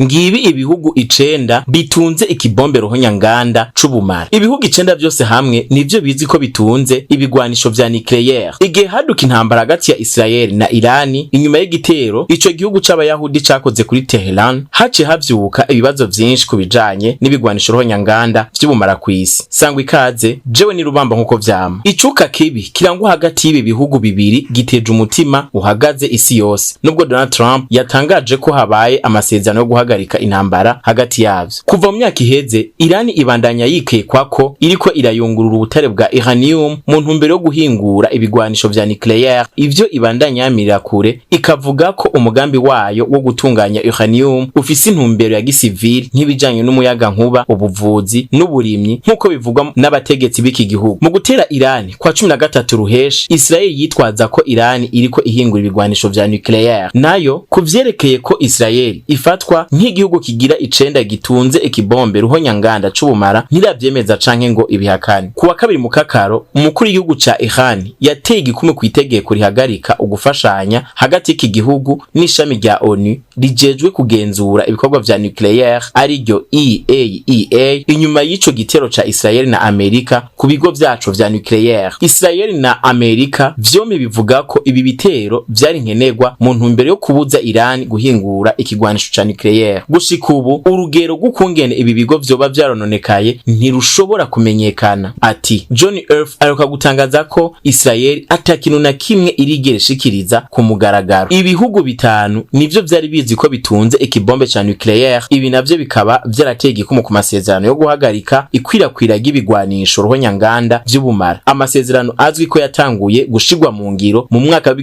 Ngibi ibihugu 9 bitunze ikibombe ruhonyanganda c'ubumara. Ibihugu 9 vyose hamwe nivyo bizi ko bitunze ibigwanisho vya nucléaire. Igihe haduka intambara hagati ya Israel na Irani inyuma y'igitero ico gihugu c'Abayahudi cakoze kuri Tehran, haciye havyuka ibibazo vyinshi ku bijanye n'ibigwanisho ruhonyanganda vy'ubumara kw'isi. Sangwa ikaze, jewe ni Rubamba nkuko vyama. Icuka kibi kirangwa hagati y'ibi bihugu bibiri giteje umutima uhagaze isi yose, nubwo Donald Trump yatangaje ko habaye amasezerano yo guhagarika intambara hagati yavyo. Kuva mu myaka iheze, Irani ibandanya yikekwa ko iriko irayungurura ubutare bwa uranium mu ntumbero yo guhingura ibigwanisho vya nucléaire, ivyo ibandanya yamirira kure, ikavuga ko umugambi wayo wo gutunganya uranium ufise intumbero ya gisivili, nk'ibijanye n'umuyaga nkuba, ubuvuzi n'uburimyi, nk'uko bivugwa n'abategetsi b'iki gihugu. Mu gutera Irani kwa 13 ruheshi, Israel yitwaza ko Irani iriko ihingura ibigwanisho vya nucléaire. Nayo kuvyerekeye ko Israel ifatwa nk'igihugu kigira icenda gitunze ikibombe ruhonyanganda c'ubumara, ntiravyemeza canke ngo ibihakane. Kuwa kabiri mu kakaro, umukuru w'igihugu ca Iran yateye igikumwe ku itegeko rihagarika ugufashanya hagati y'iki gihugu n'ishami rya ONU rijejwe kugenzura ibikorwa vya nucléaire, ariryo IAEA, inyuma y'ico gitero ca Israel na Amerika ku bigo vyaco vya nucléaire. Israel na Amerika vyombi bivuga ko ibi bitero vyari nkenerwa mu ntumbero yo kubuza Iran guhingura ikigwanisho ca nucléaire. Gushika ubu, urugero rw'ukungene ibi bigo vyoba vyarononekaye ntirushobora kumenyekana. Ati John Earth aheruka gutangaza ko Israel ata kintu na kimwe irigera ishikiriza ku mugaragaro. Ibihugu 5 nivyo vyari bizi ko bitunze ikibombe ca nucléaire, ibi navyo bikaba vyarateye igikumu ku masezerano yo guhagarika ikwirakwira ry'ibigwanisho ruhonyanganda vy'ubumara, amasezerano azwi ko yatanguye gushigwa mu ngiro mu mwaka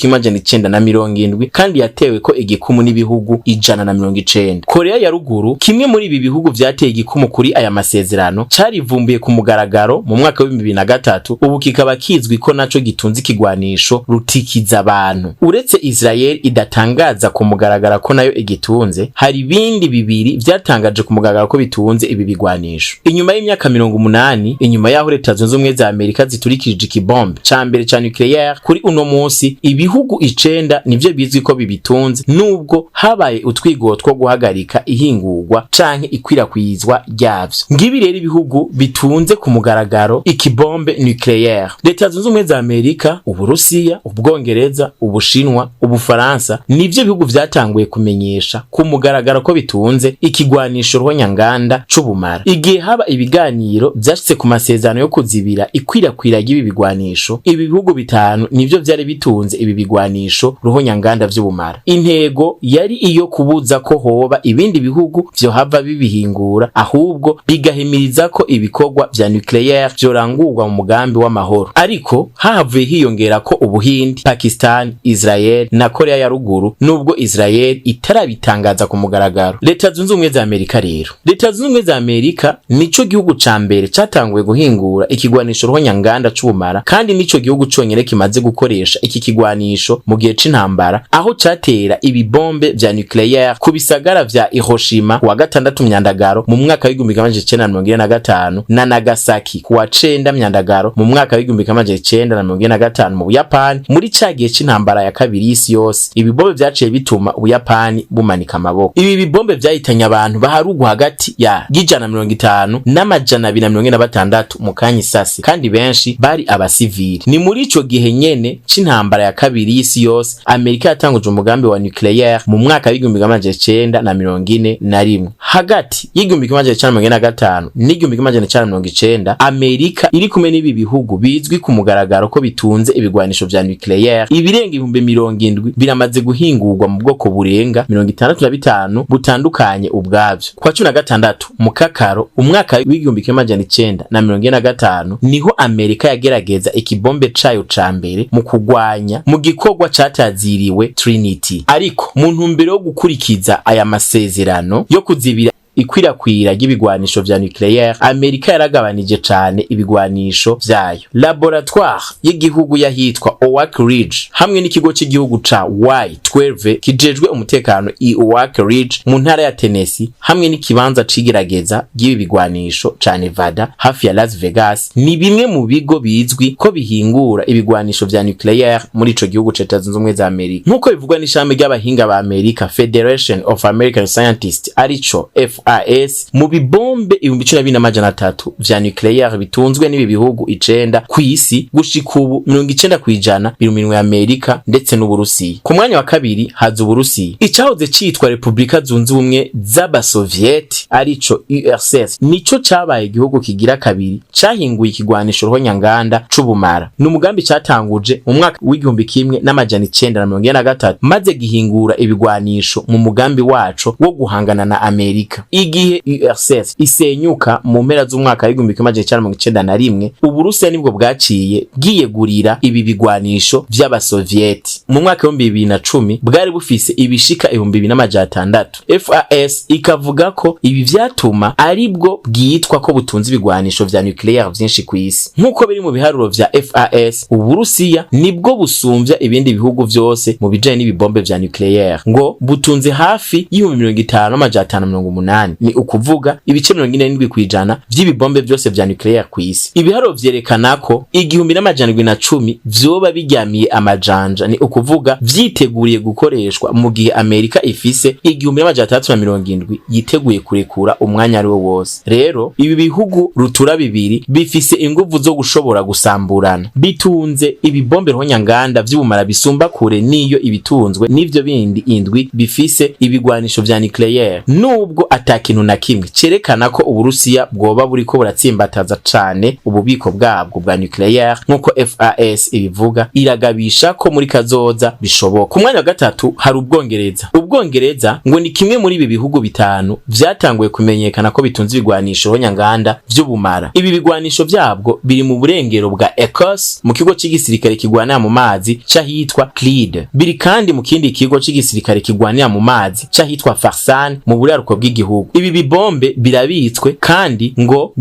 w'1970 kandi yatewe ko igikumu n'ibihugu 190. Korea ya Ruguru, kimwe muri ibi bihugu vyateye igikumu kuri aya masezerano, carivumbuye ku mugaragaro mu mwaka w'2003, ubu kikaba kizwi ko naco gitunze ikigwanisho rutikiza abantu. Uretse Israel idatangaza ku mugaragaro ko nayo igitunze, hari ibindi bibiri vyatangaje ku mugaragaro ko bitunze ibi bigwanisho. Inyuma y'imyaka 80 inyuma y'aho Leta Zunze Ubumwe za Amerika ziturikije ikibombe ca mbere ca nucléaire, kuri uno munsi ibihugu 9 nivyo bizwi ko bibitunze, nubwo habaye utwigo two guhagarika ihingurwa canke ikwirakwizwa ryavyo. Ngibi rero ibihugu bitunze ku mugaragaro ikibombe nucléaire: Leta Zunze Ubumwe za Amerika, Uburusiya, Ubwongereza, Ubushinwa, Ubufaransa. Nivyo bihugu vyatanguye kumenyesha ku mugaragaro ko bitunze ikigwanisho ruhonyanganda c'ubumara. Igihe haba ibiganiro vyashitse ku masezerano yo kuzibira ikwirakwira ry'ibi bigwanisho, ibi bihugu 5 nivyo vyari bitunze ibi bigwanisho ruhonyanganda vy'ubumara. Intego yari iyo kubuza ko hoba ibindi bihugu vyohava bibihingura, ahubwo bigahimiriza ko ibikorwa vya nucléaire vyorangurwa mu mugambi w'amahoro. Ariko hahavuye hiyongera ko Ubuhindi, Pakistan, Israel na Korea ya Ruguru, nubwo Israel itarabitangaza ku mugaragaro. Leta Zunze Ubumwe za Amerika rero, Leta Zunze Ubumwe za Amerika nico gihugu ca mbere catanguye guhingura ikigwanisho ruhonyanganda c'ubumara, kandi nico gihugu conyene kimaze gukoresha iki kigwanisho mu gihe c'intambara, aho catera ibibombe vya nucléaire ku bisagara vya Hiroshima kuwa 6 Myandagaro mu mwaka w'1945 na Nagasaki kuwa 9 Myandagaro mu mwaka w'1945 mu Buyapani, muri ca gihe c'intambara ya kabiri y'isi yose. Ibibombe vyaciye bituma Ubuyapani bumanika amaboko. Ibi bibombe vyahitanye abantu baharugwa hagati ya 150 n' 246 mu kanya isasi, kandi benshi bari abasivili. Ni muri ico gihe nyene c'intambara ya kabiri y'isi yose Amerika yatanguje umugambi wa nucléaire mu mwaka w'1941. Hagati y'1945 n'1990, Amerika iri kumwe n'ibi bihugu bizwi ku mugaragaro ko bitunze ibigwanisho vya nucléaire, ibirenga 70,000 biramaze guhingurwa mu bwoko burenga 65 butandukanye ubwavyo. Kwa 16 mu kakaro umwaka w'1945 niho Amerika yagerageza ikibombe cayo ca mbere mu kugwanya, mu gikorwa cataziriwe Trinity. Ariko mu ntumbero yo gukurikiza aya masezerano yo kuzibira ikwirakwira ry'ibigwanisho vya nucléaire, Amerika yaragabanije cane ibigwanisho vyayo. Laboratoire y'igihugu yahitwa Oak Ridge hamwe n'ikigo cy'igihugu ca Y12 kijejwe umutekano i Oak Ridge mu ntara ya Tennessee, hamwe n'ikibanza c'igerageza ry'ibi bigwanisho ca Nevada hafi ya Las Vegas, ni bimwe mu bigo bizwi ko bihingura ibigwanisho vya nucléaire muri ico gihugu ca Leta Zunze Ubumwe za Amerika. Nk'uko bivugwa n'ishami ry'abahinga ba Amerika, Federation of American Scientists, arico FAS, mu bibombe 12,300 vya nucléaire bitunzwe n'ibi bihugu 9 kw'isi, gushika ubu 90% biri mu minwe ya Amerika ndetse n'Uburusiya. Ku mwanya wa kabiri haza Uburusiya. Icahoze citwa Republika Zunze Ubumwe z'Abasovieti, arico URSS, nico cabaye igihugu kigira kabiri cahinguye ikigwanisho ruhonyanganda c'ubumara. Ni umugambi catanguje mu mwaka w'1943, maze gihingura ibigwanisho mu mugambi waco wo guhangana na Amerika. Igihe URSS isenyuka mu mpera z'umwaka w'1991, Uburusiya nibwo bwaciye bwiyegurira ibi bigwanisho vy'Abasovieti. Mu mwaka w'2010 bwari bufise ibishika 2600. FAS ikavuga ko ibi vyatuma aribwo bwitwa ko butunze ibigwanisho vya nucléaire vyinshi kw'isi. Nk'uko biri mu biharuro vya FAS, Uburusiya nibwo busumvya ibindi bihugu vyose mu bijanye n'ibibombe vya nucléaire. Ngo butunze hafi y'50,580, ni ukuvuga ibice 47% vy'ibibombe vyose vya nucléaire kw'isi. Ibiharuro vyerekana ko 1,710 vyoba biryamiye amajanja, ni ukuvuga vyiteguriye gukoreshwa, mu gihe Amerika ifise 1,670 yiteguye kurekura umwanya ari wo wose. Rero ibi bihugu rutura bibiri bifise inguvu zo gushobora gusamburana. Bitunze ibibombe ruhonyanganda vy'ubumara bisumba kure niyo ibitunzwe n'ivyo bindi indwi bifise ibigwanisho vya nucléaire, nubwo ata kintu na kimwe cerekana ko Uburusiya bwoba buriko buratsimbataza cane ububiko bwabwo bwa nucléaire nk'uko FAS ibivuga. Iragabisha ko muri kazoza bishoboka. Ku mwanya wa gatatu hari Ubwongereza. Ubwongereza ngo ni kimwe muri ibi bihugu bitanu vyatanguye kumenyekana ko bitunze ibigwanisho ruhonyanganda vy'ubumara. Ibi bigwanisho vyabwo biri mu burengero bwa Ecosse, mu kigo c'igisirikare kigwanira mu mazi c'ahitwa Clyde. Biri kandi mu kindi kigo c'igisirikare kigwanira mu mazi c'ahitwa Farsane mu buraruko bw'igihugu. Ibi bibombe birabitswe kandi ngo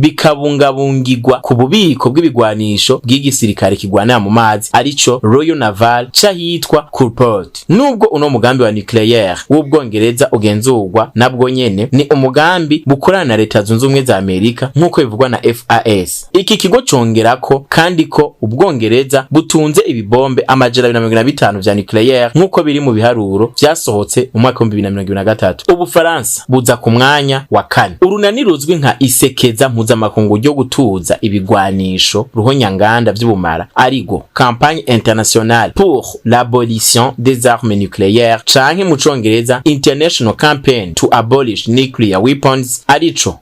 bikabungabungirwa ku bubiko bw'ibigwanisho bw'igisirikare kigwanira mu mazi, arico Royal Naval c'ahitwa Coulport. Nubwo uno mugambi wa nucléaire w'Ubwongereza ugenzurwa nabwo nyene, ni umugambi bukorana na Leta Zunze Ubumwe za Amerika, nk'uko bivugwa na FAS. Iki kigo congerako kandi ko Ubwongereza butunze ibibombe 250 vya nucléaire, nk'uko biri mu biharuro vyasohotse mu mwaka w'2023. Ubufaransa buza ku mwanya wa kane. Urunani ruzwi nka Isekeza Mpuzamakungu ryo gutuza ibigwanisho ruhonyanganda vy'ubumara, arigo Campagne Internationale pour l'abolition des armes nucléaires, canke mu Congereza International Campaign to Abolish Nuclear Weapons, arico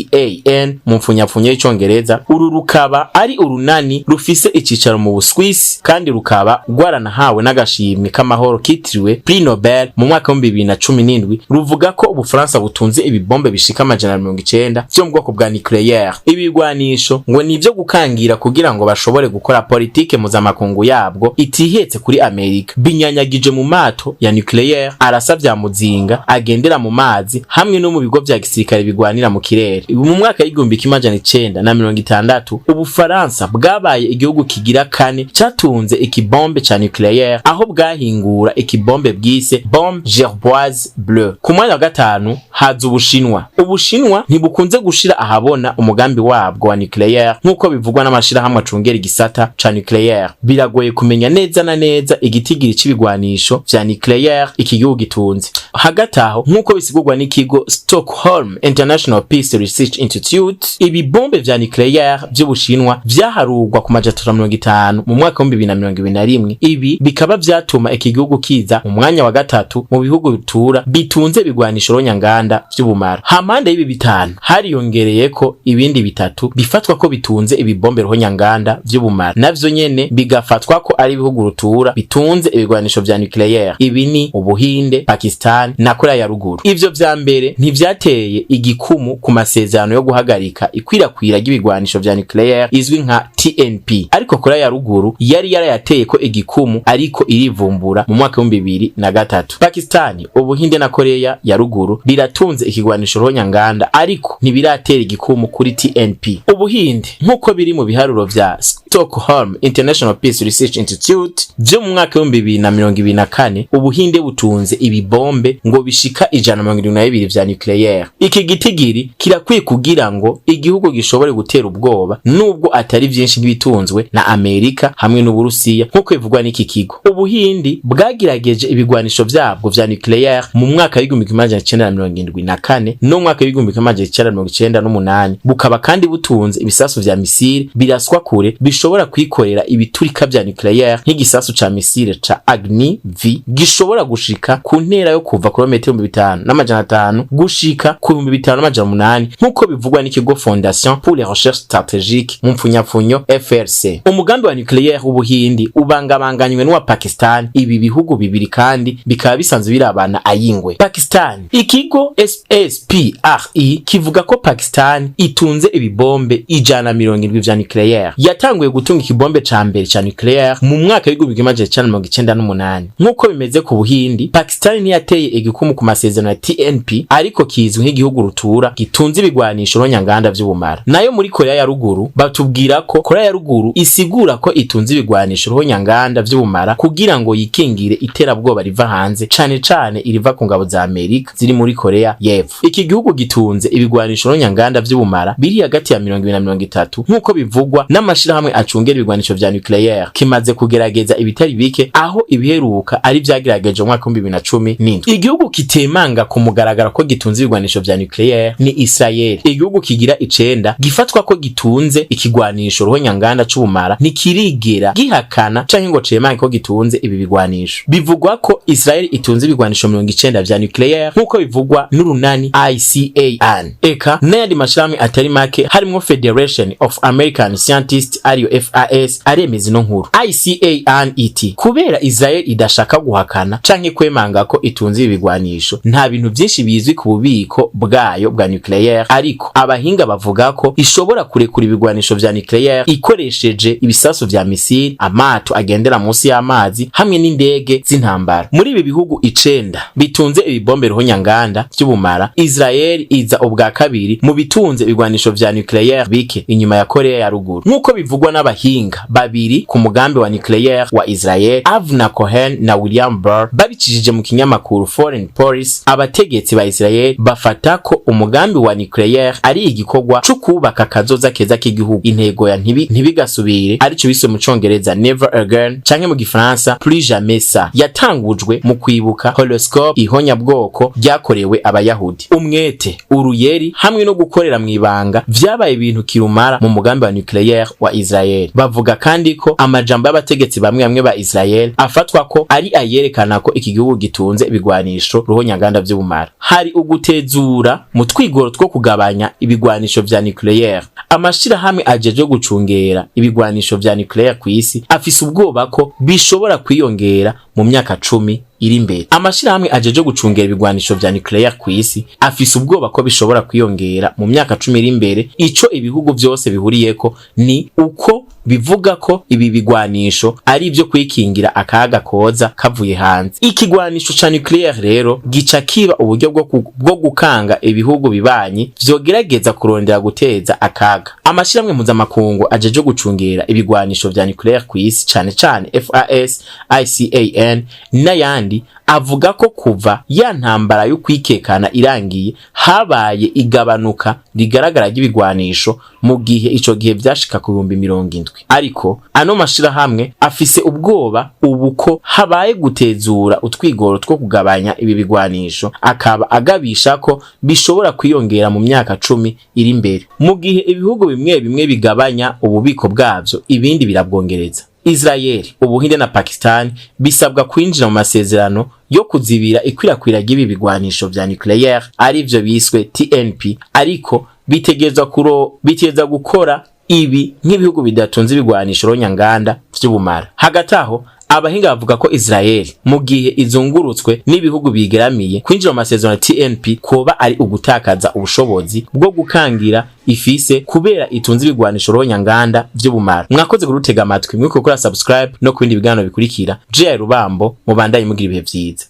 ICAN mu mfunyapfunyo y'Icongereza. Uru rukaba ari urunani rufise icicaro mu Buswisi, kandi rukaba rwaranahawe n'agashimwe k'amahoro kitiriwe Prix Nobel mu mwaka w'2017. Ruvuga ko Ubufaransa butunze ibibombe bishika 190 vyo mu bwoko bwa nucléaire. Ibi bigwanisho ngo ni ivyo gukangira kugira ngo bashobore gukora politike mpuzamakungu yabwo itihetse kuri Amerika. Binyanyagije mu mato ya nucléaire arasa vya muzinga agendera mu mazi, hamwe no mu bigo vya gisirikare bigwanira mu kirere. Mu mwaka w'1960, Ubufaransa bwabaye igihugu kigira kane catunze ikibombe ca nucléaire, aho bwahingura ikibombe bwise bombe Gerboise Bleue. Ku mwanya wa gatanu haza Ubushinwa. Ubushinwa ntibukunze gushira ahabona umugambi wabwo wa nucléaire, nk'uko bivugwa n'amashirahamwe acungera igisata ca nucléaire. Biragoye kumenya neza na neza igitigiri c'ibigwanisho vya nucléaire iki gihugu gitunze. Hagati aho, nk'uko bisigurwa n'ikigo Stockholm International Peace Research Institute, ibibombe vya nucléaire vy'Ubushinwa vyaharurwa ku 350 mu mwaka w'2021. Ibi bikaba vyatuma iki gihugu kiza mu mwanya wa gatatu mu bihugu bitura bitunze ibigwanisho ruhonyanganda vy'ubumara. Hampande y'ibi bitanu hariyongereyeko ibindi bitatu bifatwa ko bitunze ibibombe ruhonyanganda vy'ubumara, navyo nyene bigafatwa ko ari ibihugu rutura bitunze ibigwanisho vya nucléaire. Ibi ni Ubuhinde, Pakistan na Korea ya Ruguru. Ivyo vya mbere ntivyateye igikumu ku masezerano yo guhagarika ikwirakwira ry'ibigwanisho vya nucléaire izwi nka TNP, ariko Korea ya Ruguru yari yarayateye ko igikumu, ariko irivumbura mu mwaka w'2003. Pakistan, Ubuhinde na Korea ya Ruguru biratunze. iratunze ikigwanisho ruhonyanganda, ariko ntibiratera igikumu kuri TNP. Ubuhinde, nk'uko biri mu biharuro vya Stockholm International Peace Research Institute vyo mu mwaka w'2024, Ubuhinde butunze ibibombe ngo bishika 172 vya nucléaire. Iki gitigiri kirakwiye kugira ngo igihugu gishobore gutera ubwoba, nubwo atari vyinshi nk'ibitunzwe na Amerika hamwe n'Uburusiya, nk'uko bivugwa n'iki kigo. Ubuhindi bwagerageje ibigwanisho vyabwo vya nucléaire mu mwaka w'1974 no mu mwaka w'1998, bukaba kandi butunze ibisasu vya missile biraswa kure bishobora kwikorera ibiturika vya nucléaire, nk'igisasu ca missile ca Agni V gishobora gushika ku ntera yo kuva kilometero 5500 gushika ku 5800, nk'uko bivugwa n'ikigo Fondation pour les Recherches Stratégiques, mu mpfunyapfunyo FRC. Umugambi wa nucléaire w'Ubuhindi ubangabanganywe n'uwa Pakistan. Ibi bihugu bibiri kandi bikaba bisanzwe birabana ayingwe. Pakistan, ikigo SSPRI kivuga ko Pakistan itunze ibibombe 170 vya nucléaire. Yatanguye gutunga ikibombe ca mbere ca nucléaire mu mwaka w'1998. Nk'uko bimeze ku Buhindi, Pakistan ntiyateye igikumu ku masezerano ya TNP, ariko kizwi nk'igihugu rutura gitunze ibigwanisho ruhonyanganda vy'ubumara. Nayo muri Korea ya Ruguru, batubwira ko Korea ya Ruguru isigura ko itunze ibigwanisho ruhonyanganda vy'ubumara kugira ngo yikingire iterabwoba riva hanze, cane cane iriva ku ngabo za Amerika ziri muri Korea y'Epfo. Iki gihugu gitunze ibigwanisho ruhonyanganda vy'ubumara biri hagati ya 20 na 30, nk'uko bivugwa n'amashirahamwe acungera ibigwanisho vya nucléaire. Kimaze kugerageza ibitari bike, aho ibiheruka ari vyagerageje mu mwaka w'2017. Igihugu kitemanga ku mugaragaro ko gitunze ibigwanisho vya nucléaire ni Israel. Igihugu kigira icenda gifatwa ko gitunze ikigwanisho ruhonyanganda c'ubumara ntikirigera gihakana canke ngo cemange ko gitunze ibi bigwanisho. Bivugwa ko Israel itunze ibigwanisho 90 vya nucléaire, nk'uko bivugwa n'urunani ICAN, eka n'ayandi mashirahamwe atari make, harimwo Federation of American Scientists, ariyo FAS, aremeza ino nkuru. ICAN iti: "Kubera Israel idashaka guhakana canke kwemanga ko itunze ibi bigwanisho, nta bintu vyinshi bizwi ku bubiko bwayo bwa nucléaire, ariko abahinga bavuga ko ishobora kurekura ibigwanisho vya nucléaire ikoresheje ibisasu vya missile, amato agendera munsi y'amazi hamwe n'indege z'intambara." Muri ibi bihugu 9 bitunze ibibombe ruhonyanganda vy'ubumara, Israel iza ubwa kabiri mu bitunze ibigwanisho vya nucléaire bike, inyuma ya Korea ya Ruguru, nk'uko bivugwa n'abahinga babiri ku mugambi wa nucléaire wa Israel, Avner Cohen na William Burr, babicishije mu kinyamakuru Foreign Policy. Abategetsi ba Israel bafata ko umugambi wa nucléaire ari igikorwa co kubaka kazoza keza k'igihugu. Intego ya ntibigasubire, arico bise mu Congereza "never again" canke mu Gifaransa "plus jamais ça", yatangujwe mu kwibuka Holocaust, ihonyabwoko ryakorewe Abayahudi. Umwete, uruyeri hamwe no gukorera mw'ibanga vyabaye ibintu kirumara mu mugambi wa nucléaire wa Israel. Bavuga kandi ko amajambo y'abategetsi bamwe bamwe ba Israel afatwa ko ari ayerekana ko iki gihugu gitunze ibigwanisho ruhonyanganda vy'ubumara. Hari ugutezura mu twigoro two kugabanya ibigwanisho vya nucléaire. Amashirahamwe ajejwe gucungera ibigwanisho vya nucléaire kw'isi afise ubwoba ko bishobora kwiyongera mu myaka 10 iri imbere. Amashirahamwe ajejwe gucungera ibigwanisho vya nucléaire kw'isi afise ubwoba ko bishobora kwiyongera mu myaka 10 iri imbere. Ico ibihugu vyose bihuriyeko ni uko bivuga ko ibi bigwanisho ari ivyo kwikingira akaga koza kavuye hanze. Ikigwanisho ca nucléaire rero gica kiba uburyo bwo gukanga ibihugu bibanyi vyogerageza kurondera guteza akaga. Amashirahamwe mpuzamakungu ajejwe gucungera ibigwanisho vya nucléaire kw'isi, cane cane FAS, ICAN n'ayandi, avuga ko kuva ya ntambara yo kwikekana irangiye, habaye igabanuka rigaragara ry'ibigwanisho, mu gihe ico gihe vyashika ku 70,000. Ariko ano mashirahamwe afise ubwoba ubu ko habaye gutezura utwigoro two kugabanya ibi bigwanisho, akaba agabisha ko bishobora kwiyongera mu myaka 10 iri imbere. Mu gihe ibihugu bimwe bimwe bigabanya ububiko bwavyo, ibindi birabwongereza. Israel, Ubuhinde na Pakistan bisabwa kwinjira mu masezerano yo kuzibira ikwirakwira ry'ibi bigwanisho vya nucléaire, arivyo biswe TNP, ariko bitegerezwa gukora ibi nk'ibihugu bidatunze ibigwanisho ronyanganda vy'ubumara. Hagati aho, abahinga bavuga ko Israel, mu gihe izungurutswe n'ibihugu bigeramiye, kwinjira mu masezerano ya TNP koba ari ugutakaza ubushobozi bwo gukangira ifise, kubera itunze ibigwanisho ronyanganda vy'ubumara. Mwakoze kurutega amatwi, mwibuke gukora subscribe no kubindi biganiro bikurikira. J Rubambo, mubandanye mugira ibihe vyiza.